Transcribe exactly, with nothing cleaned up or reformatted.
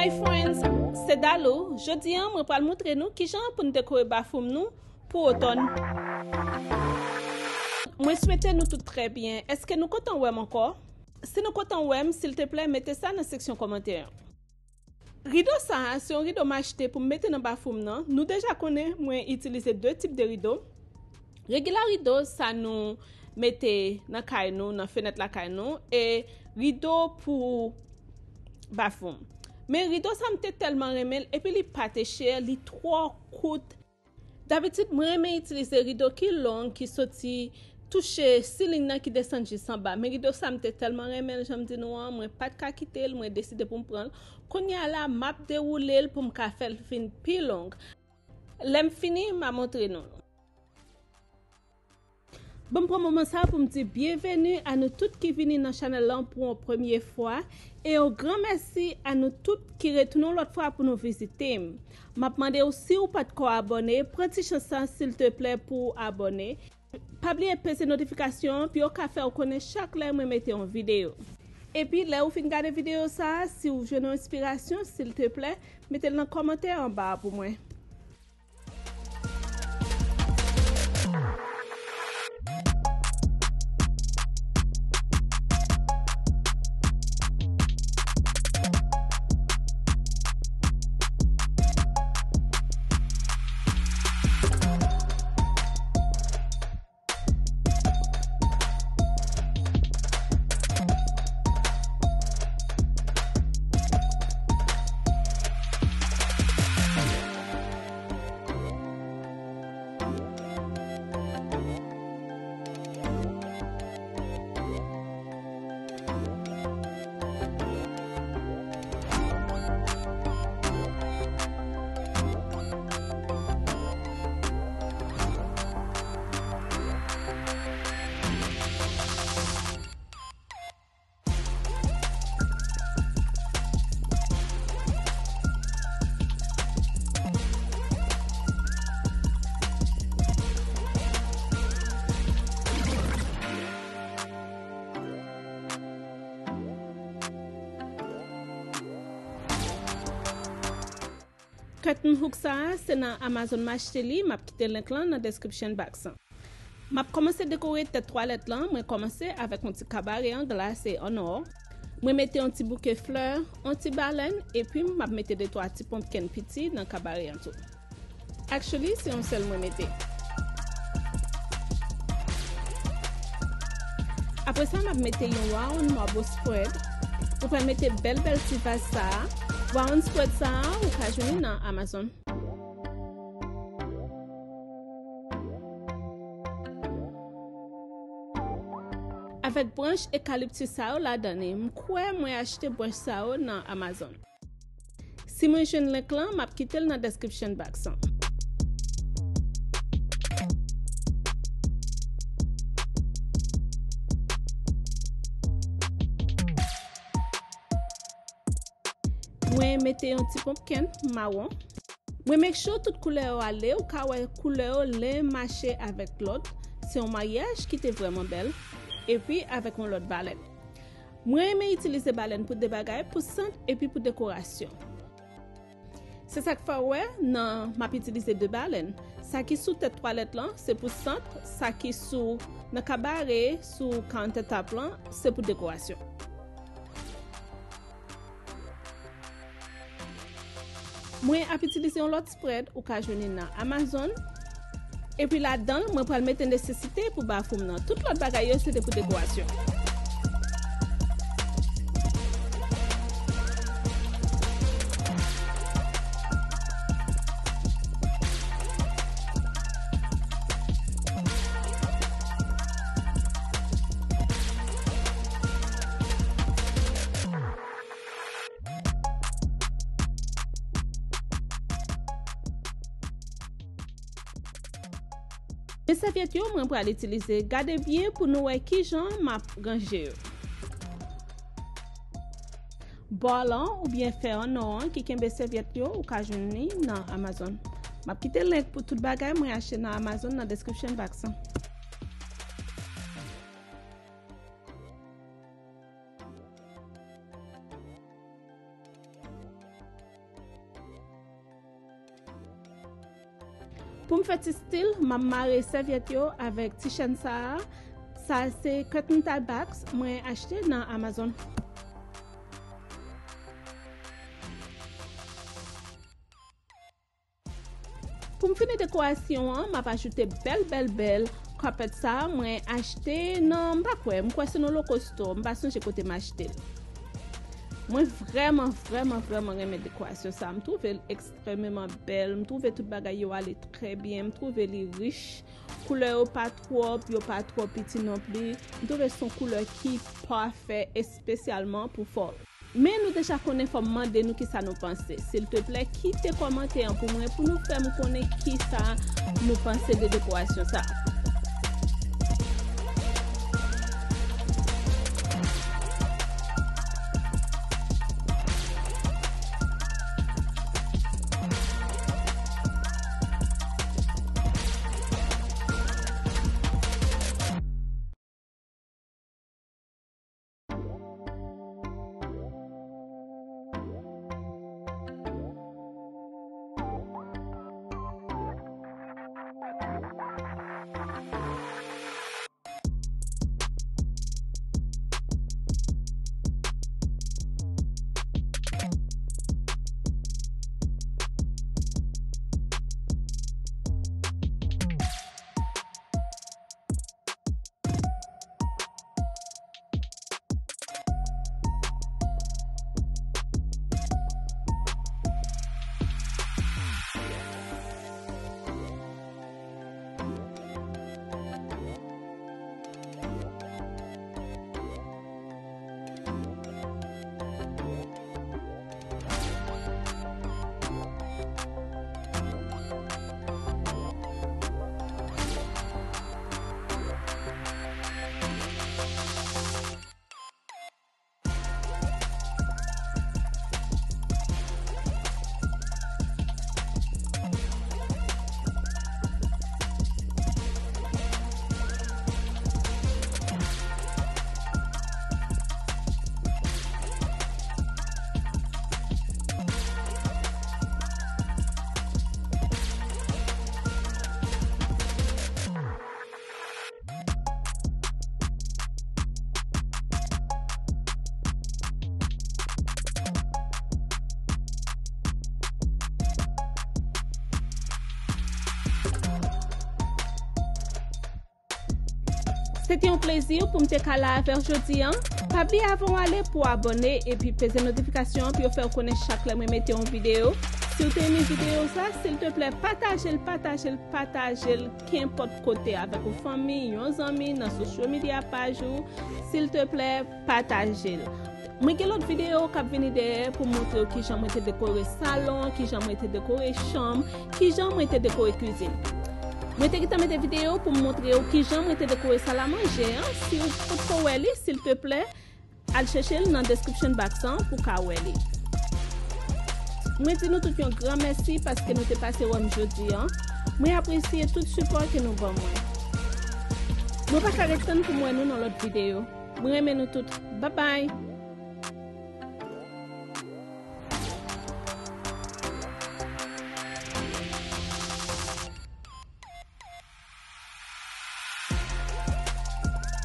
Hey friends, se Dalou. Jodi a, mwen pral montre nou kijan pou n dekore bathroom nou pou otòn. Mwen swete nou tout trè byen. Èske nou kontan wè m ankò? Si nou kontan wè m, silteplè, mete sa nan seksyon kòmantè an. Rido sa a, se yon rido m achte pou m mete nan bathroom nan. Nou deja konnen mwen itilize de tip de rido. Regila rido sa nou mete nan kay nou, nan fenèt lakay nou, e rido pou bathroom. Men rido sa m te tèlman renmen l, epi li pa te chè, li twò kout. Dabitid, mwen renmen itilize rido ki long, ki soti touche ceiling nan, ki desann jis anba. Men rido sa m te tèlman renmen l, jan m di nou an, mwen pa t ka kite l, mwen deside pou m pran l. Kounye a la, m ap dewoule l pou m ka fè l vin pi long. Lè m fini, m a montre nou. Bon, m pran moman sa pou m di byenveni a nou tout ki vini nan chanèl lan pou yon premye fwa, e yon gran mèsi a nou tout ki retounen yon lòt fwa pou nou vizite m. M ap mande w, si w pa t ko abòne, pran ti chans sa, silteplè, pou w abòne. Pa bliye peze notifikasyon an pou yo ka fè w konnen chak lè mwen mete yon videyo. Epi, lè ou fin gade videyo sa a, si w jwenn yon enspirasyon, silteplè, mete l nan kòmantè anba a pou mwen. Curtain hook sa a, se nan Amazon m achte li, m ap kite link lan nan description box lan. M ap kòmanse dekore tèt twalèt lan, mwen kòmanse avèk yon ti kabare an glas e an nò. Mwen mete yon ti bouke flè, yon ti balèn, epi m ap mete de twa ti ponpken piti nan kabare an tou. Actually, se yon sèl mwen mete. Apre sa, m ap mete yon round marble spread. Mwen pral mete bèl bèl ti vaz sa a. Round spread sa a, ou ka jwenn li nan Amazon. Avèk branch ekaliptis sa yo ladan li. M kwè mwen achte branch sa yo nan Amazon. Si mwen jwenn link lan, m ap kite l nan description box lan. Mwen mete yon ti ponpken mawon. Mwen make sure tout koulè yo ale, ou ka wè koulè yo len mache avèk lòt. Se yon maryaj ki te vrèman bèl. Epi avèk yon lòt balèn. Mwen renmen itilize balèn pou de bagay, pou sant epi pou dekorasyon. Se sa k fè w wè nan m ap itilize de balèn. Sa ki sou tèt twalèt lan, se pou sant, sa ki sou nan kabare, sou countertop lan, se pou dekorasyon. Mwen ap itilize yon lòt spread ou ka jwenn li nan Amazon. Epi ladan l, mwen pral mete nesesite pou bathroom nan. Tout lòt bagay yo, se te pou dekorasyon. Men sèvyèt yo mwen pral itilize. Gade byen pou nou wè kijan m ap ranje yo. Bò lan oubyen fè an nò an ki kenbe sèvyèt yo, ou ka jwenn li nan Amazon. M ap kite link pou tout bagay mwen achte nan Amazon nan description box lan. Pou m fè ti stil, m ap mare sèvyèt yo avèk ti chèn sa a. Sa a se curtain tie backs mwen achte nan Amazon. Pou m fini dekorasyon an, m ap ajoute bèl, bèl, bèl carpet sa a mwen achte nan, m pa kwè, m kwè se nan Loco Store, m pa sonje kote m achte l. Mwen vrèman, vrèman, vrèman renmen dekorasyon sa a. M twouve l ekstrèmeman bèl. M twouve tout bagay yo ale trè byen. M twouve li rich. Koulè yo pa twòp, yo pa twò piti non pli. M twouve se yon koulè ki pafè espesyalman pou fall. Men nou deja konnen, fò m mande nou kisa nou panse. Silteplè, kite kòmantè an pou mwen, pou nou fè m konnen kisa nou panse de dekorasyon sa a. Se te yon plezi pou m te ka la avè w jodi a. Pa bliye avan w ale pou w abòne epi peze notifikasyon an pou yo fè w konnen chak lè mwen mete yon videyo. Si w te renmen videyo sa, silteplè, pataje l, pataje l, pataje l, kenpòt kote avèk yon fanmi, yon zanmi, nan social media paj ou. Silteplè, pataje l. Mwen gen lòt videyo k ap vini dèyè pou m montre w kijan mwen te dekore salon, kijan mwen te dekore chanm, kijan mwen te dekore kwizin. Mwen te gentan mete videyo pou m montre w kijan mwen te dekore sal a manje an. Si w potko wè li, silteplè, al chèche l nan description box an pou w ka wè li. Mwen di nou tout yon gran mèsi paske nou te pase wè m jodi an. Mwen apresye tout sipò ke nou ban mwen. Mwen pa ka ret tann pou m wè nou nan lòt videyo. Mwen renmen nou tout. Babay!